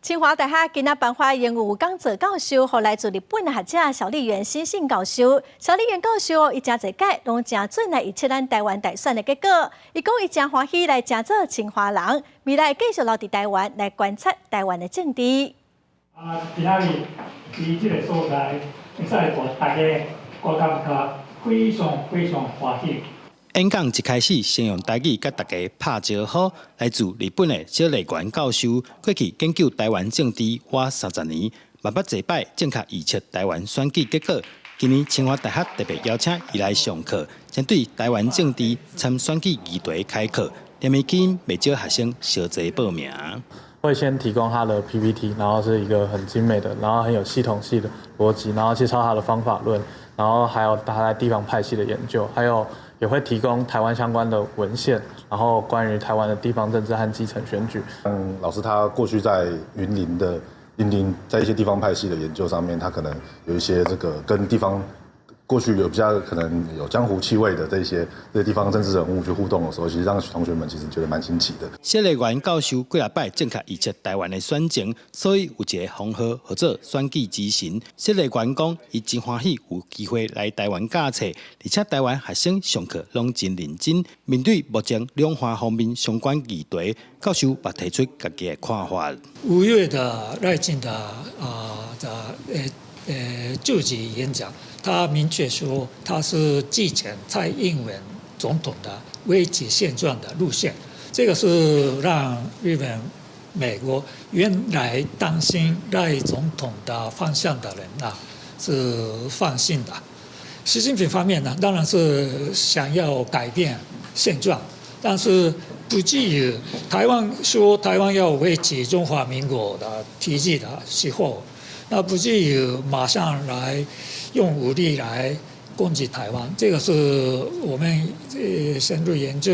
清華大學今仔頒發榮譽講座教授，予來自日本的學者蕭麗媛新信教授。蕭麗媛教授伊誠濟屆攏誠準來預測咱台灣大選的結果。伊講伊誠歡喜來成做清華人，未來繼續留佇台灣來觀察台灣的政治。啊，今仔日佇這个所在，會使予大家，我感覺非常非常歡喜。演講一開始，先用台語佮大家拍招呼。來自日本的蕭麗媛教授，過去研究台灣政治倚30年，嘛捌濟擺正確預測台灣選舉結果。今年清華大學特別邀請伊來上課，針對台灣政治參選舉議題開課，連日吸引袂少學生相繼報名。會先提供他的 PPT，然後是一個很精美的，然後很有系統性的邏輯，然後介紹他的方法論，然後還有他在地方派系的研究，還有也會提供台灣相關的文獻，然後關於台灣的地方政治和基層選舉。嗯，老師他過去在雲林的雲林，在一些地方派系的研究上面，他可能有一些這個跟地方過去有比較可能有江湖氣味的這些地方政治人物去互動的時候，其實讓同學們其實覺得蠻新奇的。蕭麗媛教授幾若擺正確預測台灣的選情，所以有一個封號號做選舉之神。蕭麗媛講，伊真歡喜有機會來台灣教冊，而且台灣學生上課攏真認真。面對目前兩岸方面相關議題，教授嘛提出家己的看法。5月的賴清德啊的就職演講，他明確說他是繼承蔡英文總統的維持現狀的路線，這個是讓日本、美國原來擔心賴總統的方向的人啊是放心的。習近平方面呢，當然是想要改變現狀，但是不至於台灣說台灣要維持中華民國的體制的時候，那不至於馬上來用武力來攻擊台灣，這個是我們深入研究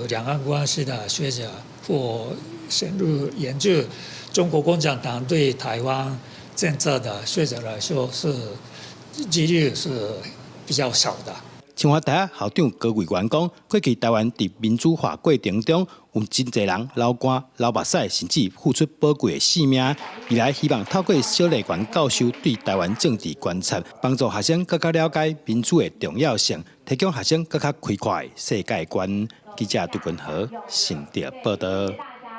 兩岸關係的學者或深入研究中國共產黨對台灣政策的學者來說，是幾率是比較小的。清華大學校長高貴元講，過去台灣佇民主化過程中，有真濟人流汗、流目屎，甚至付出寶貴的性命。未來希望透過蕭麗媛教授對台灣政治觀察，幫助學生閣較了解民主的重要性，提供學生閣較開闊的世界觀。記者杜君和新竹報導。